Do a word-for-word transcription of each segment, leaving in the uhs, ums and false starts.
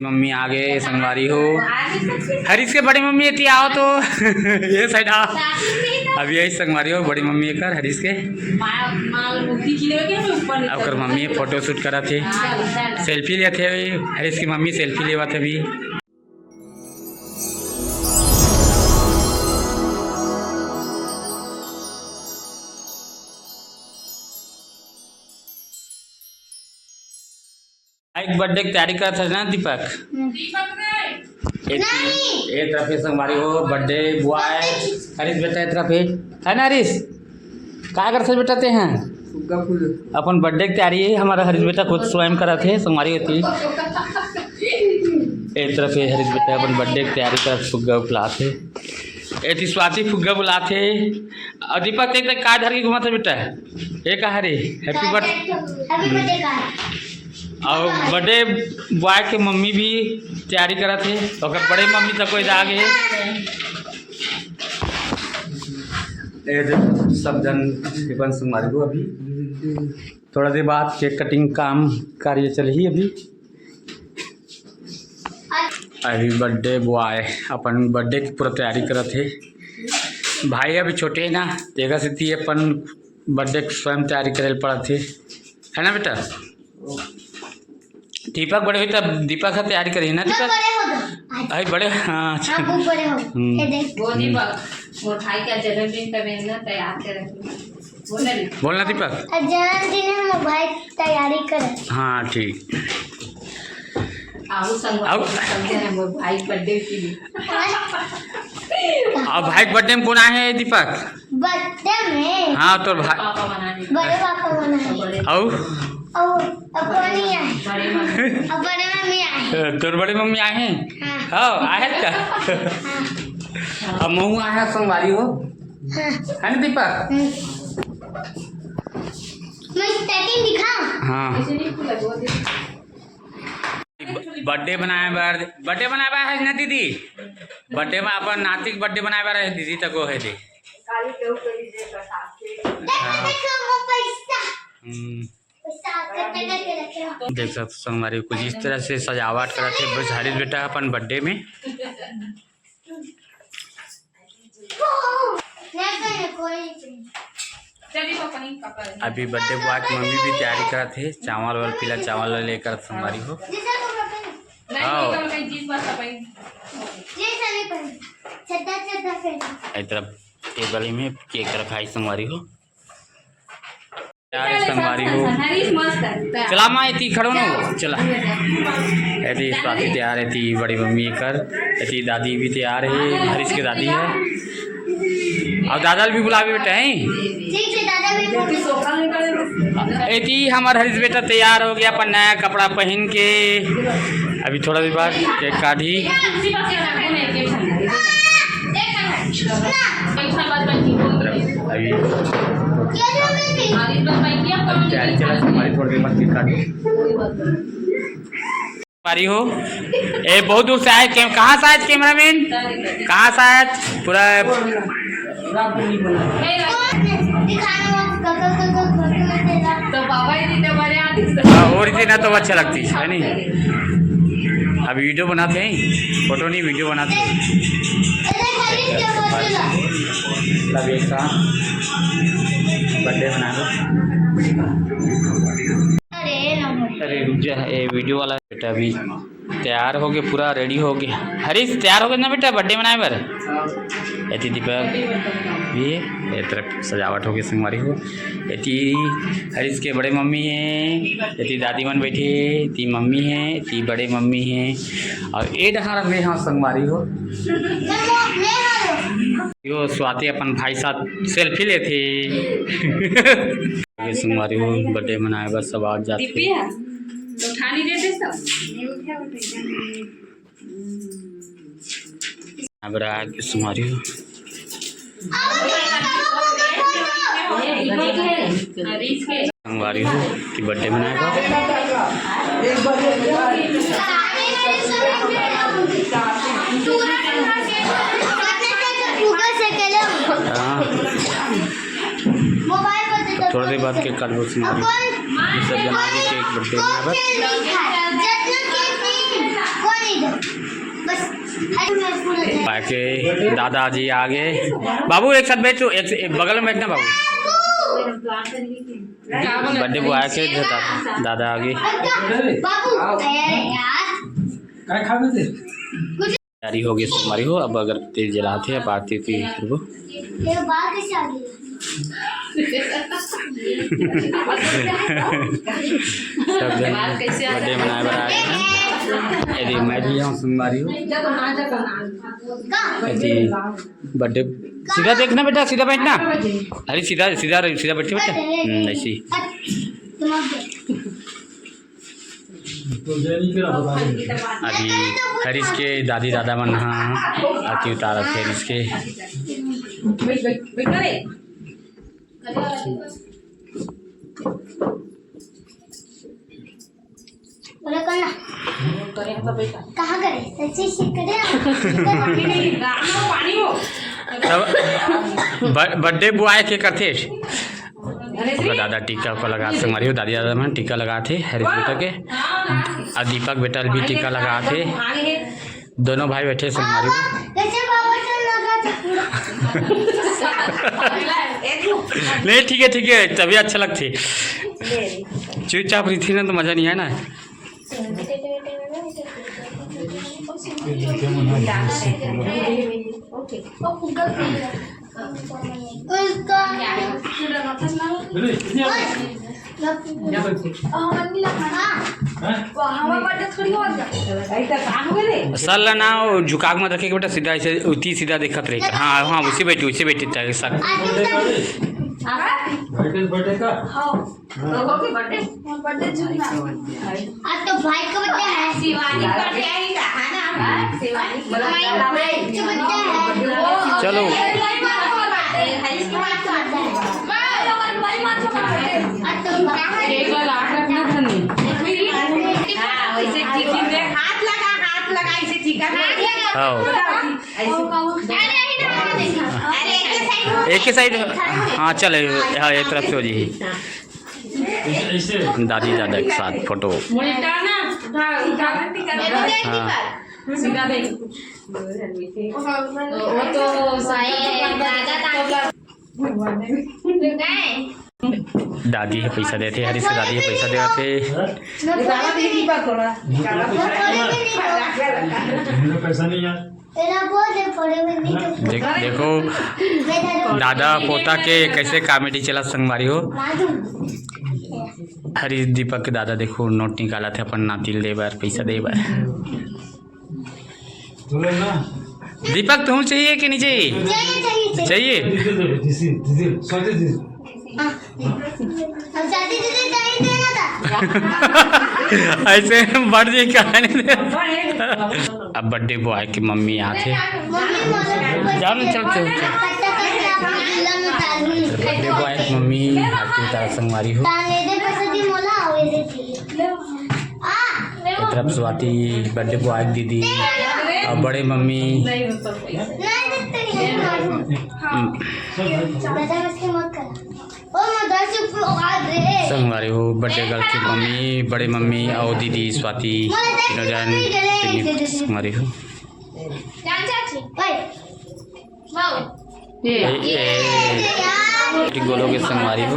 Mummy आ गे संगवारी हो। हरीश के बड़े मम्मी एती आओ तो ये साइड आओ। अभी आई संगवारी हो बड़ी मम्मी एकर हरीश के। ओकर मम्मी फोटो शूट करत हे, सेल्फी लेत हे। हरीश की मम्मी सेल्फी लेवत हे अभी। एक बर्थडे की तैयारी करत हस ना दीपक? हम्म। ए, नहीं। ए तरफ से संगवारी हो बर्थडे बॉय। हरीश बेटा ए तरफ है, है ना हरीश? का करत हस बेटा ते हैं? फुग्गा फूल। अपन बर्थडे की तैयारी है हमारा हरीश बेटा खुद स्वयं करत है संगवारी होती। ए तरफ है हरीश बेटा अपन बर्थडे की तैयारी करत फुग्गा फुलात है। एती स्वाति फुग्गा बुलात हे। अउ दीपक, देख, देख, का धर के घुमात हे बेटा? ये का हरे? Happy birthday। Happy birthday का। अउ बर्थडे बॉय के मम्मी भी तैयारी करत हे, ओकर बड़े मम्मी तक कोई आ गे। ए देख, सब जन रिबन संगवारी हो अभी। थोड़ा देर बाद केक कटिंग काम कार्य चलही अभी। अभी बर्थडे बॉय अपन बर्थडे की पूरा तैयारी करत हे। भाई अभी छोटे हे ना, तेकर सेती अपन बर्थडे के स्वयं तैयारी करे ल पड़त हे, है ना बेटा? दीपक बड़े होही तब दीपक ह तैयारी करही ना मैं दीपक? बड़े हो गए। आज अभी बड़े, हाँ, अच्छा। हाँ, वो बड़े हो गए। हम्म। ये देख। वो दीपक, वो भाई का जन्मदिन का मेहनत तैयार कर रखी। बोलना दीपक। जन्मदिन में मोर भाई तैयारी करे। हाँ, ठीक। आओ संग, आओ। समझे ना, मोर भाई बर्थडे के लिए। और भाई के बर्थडे में कौन आए हैं दीपक? बर्थडे में? हाँ, तोर भाई। पापा मना नहीं। बड़े पापा मना नहीं। बड़े। आओ। और अब कोई नहीं आए। बड़े मम्मी। अब बड़े मम्मी आए। तोर बड़े मम्मी आए हैं? हाँ। हाँ, आए हैं क्या? हाँ। अब महू आए हैं संगवारी हो। हाँ। है ना दीपक? हम्म। मैं स्टैटिंग दिखाऊं? हाँ। ब-, बर्थडे बनाए बर, बर्थडे बनाए बर है ना दीदी? बर्थडे में अपन नाती के बर्थडे बनाए बर है दीदी तक वो है दे। देखो, देखो, वो पैसा। हम्म। पैसा कट करके रखे हो। देख सकते हो संगवारी कुछ इस तरह से सजावट करत हे बस हरीश बेटा अपन बर्थडे में। अभी बर्थडे बॉय के मम्मी भी तैयारी करत हे, चावल वावल, पीला चावल वावल लेकर संगवारी हो। हाँ। ए तरफ टेबल में केक रखाई संगवारी हो। यार, संगवारी हो। चला माँ, एती खड़ो ना हो। चला। एती स्वाति तैयार हे, एती बड़ी मम्मी कर, एती दादी भी तैयार हे, हरीश के दादी हे। अउ दादा ल भी बुलाबे बेटा, हैं? ठीक हे, दादा भी। एती हमर हरीश बेटा तैयार हो गे अपन नया कपड़ा पहिन के। अभी थोड़ा देर बाद केक काटही। अभी तैयारी चला, हमारी थोड़ी देर बाद केक काटो। पारी हो। ए, बहुत दूर से आए कैम-, कहाँ से आए कैमरामैन? कहाँ से आए? पूरा तो बाबा ही नहीं तो बड़े आदमी। हाँ, और इतनी ना तो अच्छा लगती है, नहीं? अभी वीडियो बनाते हैं, फोटो नहीं, वीडियो बनाते हैं। तब एक साथ बर्थडे मना लो। अरे रुक जा, ए वीडियो वाला बेटा अभी तैयार हो गे, पूरा रेडी हो गे। हरीश, तैयार हो गे ना बेटा बर्थडे मनाए बर? एती दीपक भी, ए तरफ सजावट हो गे संगवारी हो। एती हरीश के बड़े मम्मी हे, एती दादी मन बैठे हे, एती मम्मी हे, एती बड़े मम्मी हे, अउ ए डहार में हाँ संगवारी हो। यो स्वाति अपन भाई साथ सेल्फी लेथे। ये संगवारी हो, बर्थडे मनाए बर सब आ जाथे। दीपी है? तो ठानी दे दे सब। अब रहा के संगवारी हो। संगवारी हो कि बर्थडे मनाए बर। हाँ। थोड़ा देर बाद केक काटबो संगवारी। ये सब जना के केक बर्थडे मनाए बर। पाके दादाजी आगे। बाबू, एक साथ बैठ, एक, एक बगल में बैठना बाबू। बर्थडे बॉय के दा-, दादा आगे। बाबू, यार। काय खाबे ते? तैयारी हो गई संगवारी हो, अब अगरबत्ती जलात हे, अब आरती उरती करबो। ये बात कैसे आ गई? सब जन बर्थडे मनाए बर आए हैं। ये देख, मैं भी यहाँ संगवारी हूँ। ये देख, बर्थडे, सीधा देखना बेटा, सीधा बैठना। अरे सीधा, सीधा रह, सीधा बैठे बेटा। हम्म, ऐसे ही। अभी हरीश के दादी दादा मन ह आरती उतारत हे हरीश के। बोला करना। कहाँ करे? सच्ची से करे। तब ब-, बर्थडे बॉय के करथे। ओकर दादा टीका ओकर लगात संगवारी हो, दादी दादा मन टीका लगात हे हरीश बेटा के, अउ दीपक बेटा ल भी टीका लगात हे। दोनों भाई बैठे संगवारी हो। कैसे बाबा चल लगा था पूरा? नहीं, ठीक है, ठीक है, तभी अच्छा लगथे। चुपचाप रहिथे ना तो मजा नहीं आए ना। सर ला ना वो झुका के मत रखे बेटा, सीधा ऐसे उती सीधा देखत रहे। हाँ, हाँ, उसी बैठी, उसी बैठी था सर। बैठे, बैठे का? हाँ। तो हो गई बर्थडे? हाँ, बर्थडे जून में। आज तो भाई का बर्थडे है। शिवानी का बर्थडे है, कहा ना? हाँ, शिवानी का बर्थडे है। चलो। हरीश की बात तो आता है। आज तो भाई केक ला रखना था नहीं। हाँ, वैसे चिकन में हाथ लगा, हाथ लगा, इसे चिकन में। हाँ। ऐसे। अरे, अरे, एक ही साइड। एक ही साइड। हाँ, चले। हाँ, एक तरफ से हो जी। दादी दादा के साथ फोटो। हाँ। सीधा देख। वो तो दादा दादी। दादी ह पैसा देथे, हरीश के दादी ह पैसा देवत हे। पैसा नहीं है। देख, देखो, दादा पोता के कैसे कॉमेडी चलत संगवारी हो। हरीश दीपक के दादा देखो नोट निकालत हे अपन नाती ल दे बर, पैसा दे बर। दीपक, तुम चाहिए कि नहीं चाहिए? चाहिए, चाहिए, चाहिए। चाहिए? दीदी, दीदी, दीदी, दीदी। हाँ। अब शादी दीदी चाहिए देना था। ऐसे बढ़ जाए कहानी। अब बर्थडे बॉय की मम्मी आथे। मम्मी, मम्मी, जाओ ना, चल, चल, चल। बर्थडे बॉय की मम्मी आरती उतारत संगवारी हो। ताले दे पैसा दी मोला, आवे दे। आ। एक तरफ स्वाति, बर्थडे बॉय दीदी, अउ बड़े मम्मी। नहीं, नहीं, नहीं, नहीं, नहीं। हम्म। दादा, बस के मत कर। ओ, मैं दस रुपये उड़ा दे। संगवारी हो, बर्थडे गर्ल की मम्मी, बड़े मम्मी अउ दीदी स्वाति, तीनों जन पिकनिक संगवारी हो। जान चाची, भाई। वाओ। ये। ये, ये। गोलो के संगवारी हो।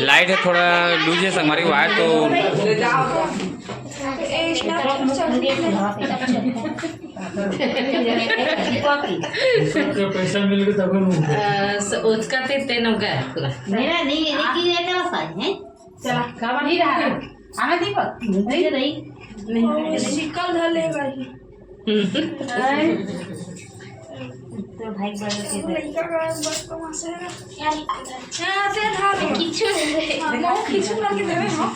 लाइट है थोड़ा लूज है संगवारी, वायर तो। पैसा मिल गया तब हम। अ, स-, उसका ते, ते नौका है पूरा। मेरा नहीं, ये देखिए, ये क्या साइज है? चला, खावा नहीं रहा। आना दीपक, नहीं रही। नहीं। शिकल धर ले भाई। तो भाई बड़े के दे। लड़का का बस तमाशा है। क्या लिखा है? हाँ, से धार। किछु नहीं। हाँ, बहुत किछु करके देवे हम।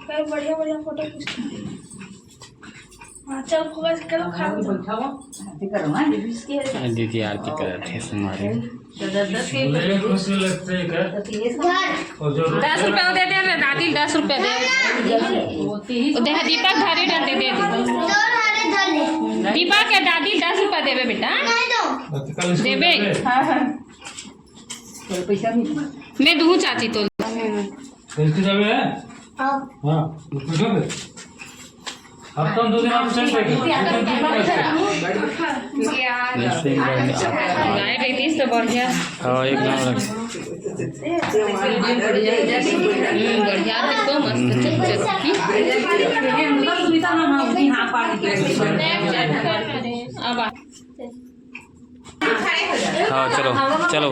कई बढ़िया बढ़िया फोटो खींच। हाँ, चल, खूब करो, खा लो। बैठा हुआ, आरती करो, हाँ? दीदी आरती करत हे संगवारी। मेरे खुशी लगते है क्या? और जो दस रुपया दे दे रे दादी, दस रुपया दे। वो दे, दीपक धारी डाल दे, दे दे। दीपक के दादी दस रुपया देबे बेटा। देबे। हाँ, हाँ। मैं दूँ चाची तो। कैसे जावे है? हाँ। हाँ, रुको बे। अब तो दो दिन absent है। गाय रहतीस तो बढ़िया। हाँ, एक नंबर। हम्म, बढ़िया, देखो, मस्त चटनी। अब आ- हाँ, चलो, चलो।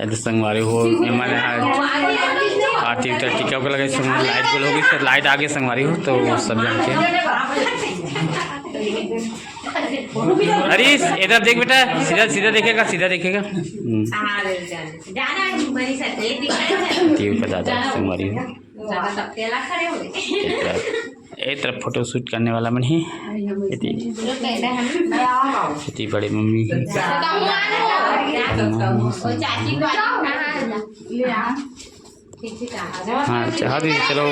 अरे संगवारी हो, एमन ह आरती उतारती, का लगे संगवारी, लाइट गोल हो गई, फिर लाइट आगे संगवारी हो, तो सब जन के। हरीश, इधर देख बेटा, सीधा, सीधा देखेगा, सीधा देखेगा। हम्म। आरती का दादा संगवारी हो। ए तरफ फोटो शूट करने वाला मन हे। एती, एती बड़े मम्मी हे। हाँ, चाह दीजिए, चलो।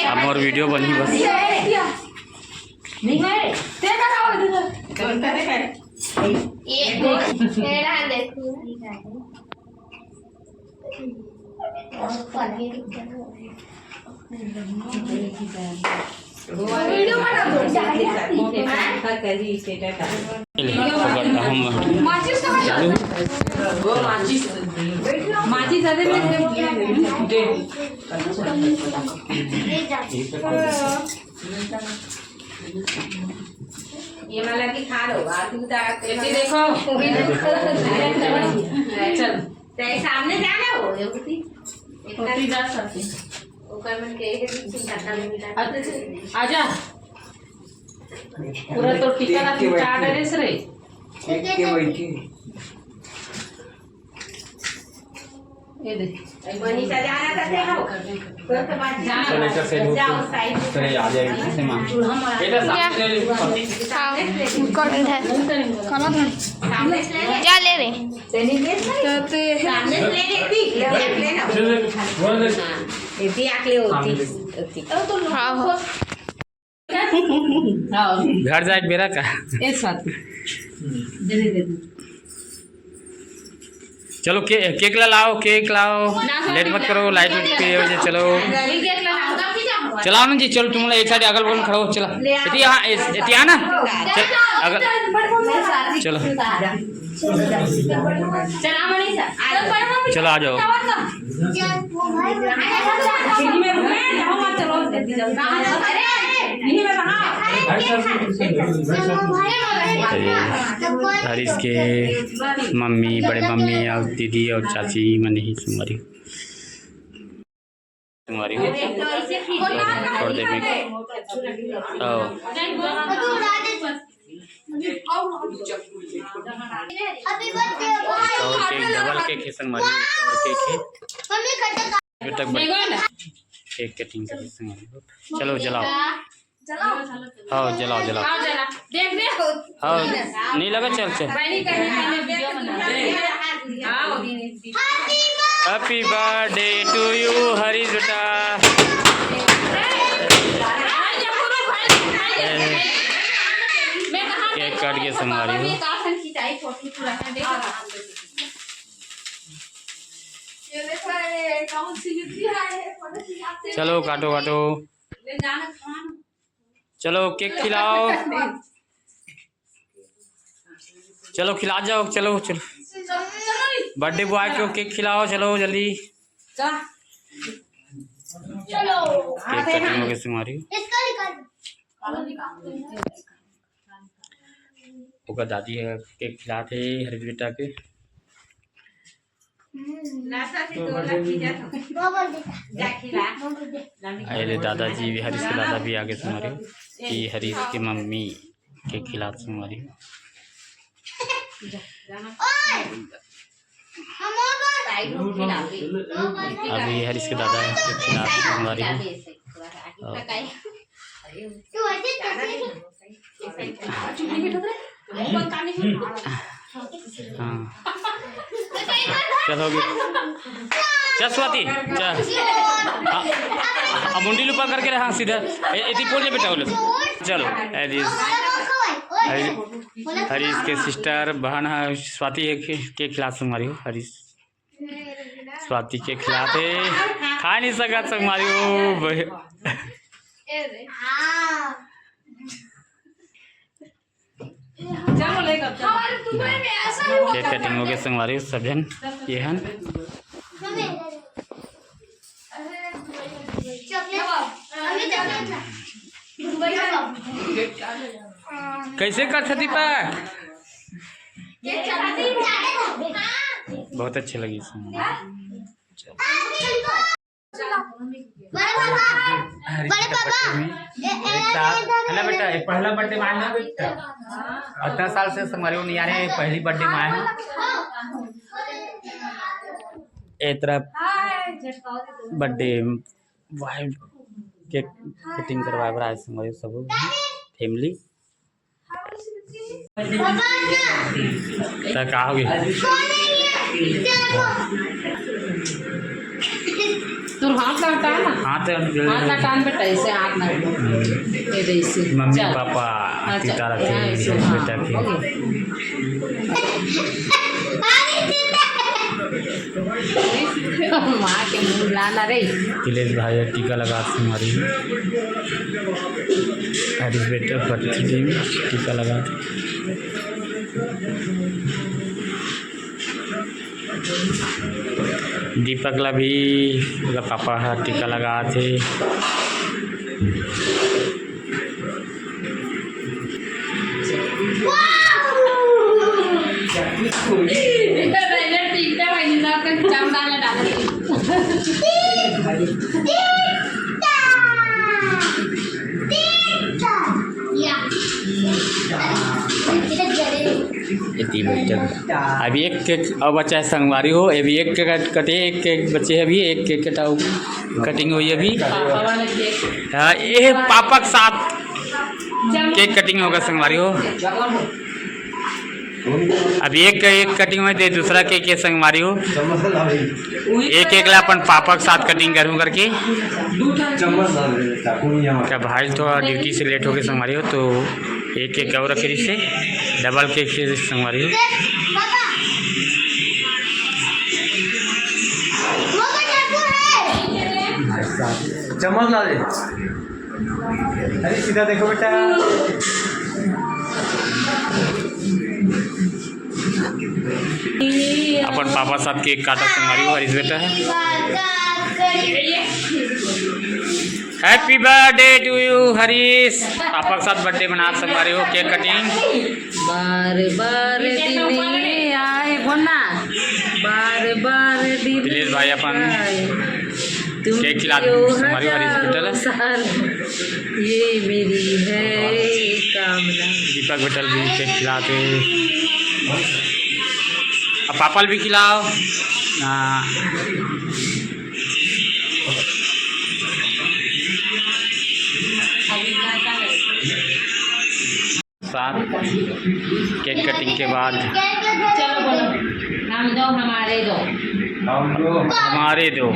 अब मोर वीडियो बनही बस। ये वाला भी खा लो, आलू उतारा के। ये देखो। चल। तेरे सामने जाना हो, ये होती। होती जा सकती। ओकर मन के एक चिंता कर लेता। अच्छा, आजा। पूरा तो टिका ना चाट रे रे। देख के बैठी। ये दे। वही सजाना करते हो। तो तो बात जाओ, जाओ, साइड से। चले, आ जाएगी, जैसे माँ। बेटा, सामने ले लो। हाँ, कौन है? कौन है? सामने से ले ले। जा ले रे। तो, तो ये सामने से ले ले, ठीक, ले, ले, ले ना। हाँ, ये भी आंख ले होती, होती। हाँ, हाँ। घर जाए के बेरा का? ए साथी। दे दे, दे दे। चलो, के-, केक ला लाओ, केक लाओ। लेट मत करो, लाइट उठ के हो जाए, चलो। चलाओ ना जी, चलो, तुम लोग एक साइड अगल बगल में खड़ा हो, चला। एती यहाँ, ए-, एती यहाँ ना। चल, अगल, चलो। चलो, आ जाओ। हरीश के मम्मी, बड़े मम्मी और दीदी और चाची मन ही संगवारी। तुम्हारी छोड़ दे मैं। ओ। तो केक, डबल केक है संगवारी, डबल केक है। अभी तक बड़-, केक कटिंग कर संगवारी। चलो जलाओ। हाँ, जलाओ, जलाओ। हाँ, जला। देख, देख। हाँ, नहीं लगा, चल, चल। बहनी कहीं मैंने वीडियो बना दी। हाँ, वो भी नहीं। Happy birthday to you, Harish बेटा। मैं कहा केक काट के संगवारी हो। ये तो आसन खिंचाई, फोटो पूरा है, देखो। ये देखो, ये कौन सी जुती है, ये फोटो खिंचाते हैं। चलो, काटो, काटो। ले जाना खान। चलो, केक खिलाओ। चलो, खिला जाओ, चलो, चलो। बर्थडे बॉय को केक खिलाओ, चलो, जल्दी। केक कटिंग हो गई तुम्हारी। ओकर दादी ह केक खिलात हे हरीश बेटा के। अरे दादाजी भी, हरीश के दादा भी आगे तुम्हारे। ये हरीश के मम्मी केक खिलात तुम्हारी। अभी हरीश के दादा केक खिलात तुम्हारी। हाँ। चलो, चल स्वाति, चल। हाँ, अब मुंडी ऊपर करके रहे, हाँ, सीधा। ए, एती पोल ले बेटा, बोले। चलो, ए, this। हरीश के सिस्टर बहन ह स्वाति हे के, के खिलात संगवारी हो। हरीश स्वाति के खिलात हे, खा नहीं सकत संगवारी हो। केक कटिंग हो गया संगवारी हो, सब झन ये हन। कैसे करथे दीपक? बहुत अच्छे लगी इसमें। बड़े पापा, एक साथ, है ना बेटा, एक पहला बर्थडे में आए ना बेटा, इतना साल से संगवारी हो नहीं आ रहे, पहली बर्थडे में आए हैं। ए तरफ बर्थडे वाइफ केक कटिंग करवाए बर आए संगवारी हो सब फैमिली। त का हो गया? तोर हाथ ला हटा ना। हाथ हाथ ला हटा ना बेटा, ऐसे हाथ ना। ये दे इसे। मम्मी चल। पापा हाँ, चल। सीतारा हाँ, थे, ऐसे, हाँ। बेटा के। ओके। माँ के मुंह लाना रे। तिलेश भाई टीका लगा संगवारी। हरीश बेटा बर्थडे में टीका लगा। दीपक ला भी ओकर पापा ह टीका लगात हे। एती बइठे। अभी एक केक अउ बचा हे संगवारी हो, अभी एक केक कटे, एक केक बचे हे, अभी एक केक कटाऊ, कटिंग होही अभी। पापा वाला केक। हाँ, ये पापा के साथ केक कटिंग होगा संगवारी हो। अभी एक केक कटिंग होही, ते दूसरा केक के संगवारी हो। एक एक ला अपन पापा के साथ कटिंग करूँ करके। चम्मच ला ले, चाकू नहीं है हमारे। का भाई थोड़ा ड्यूटी से लेट हो गए संगवारी हो, तो एक एक अउ रखे रिहिसे, डबल केक के संगवारी हो। चम्मच ला दे। अरे सीधा देखो बेटा। अपन पापा साथ केक काटा संगवारी हो, हरीश बेटा है। Happy birthday to you Harish. Papa के साथ बर्थडे मनात संगवारी हो, केक कटिंग। बार बार दिन आए बोलना, बार बार दिन दिलेश भाई अपन आए। तुम केक खिला दे संगवारी हो, हरीश बेटा ला। ये मेरी है कामना। दीपक बेटा ला भी केक खिलाते। अब पापा ला भी खिलाओ। हाँ। साथ केक कटिंग के बाद चलो बोलो, हम दो, हमारे दो। हमारे दो।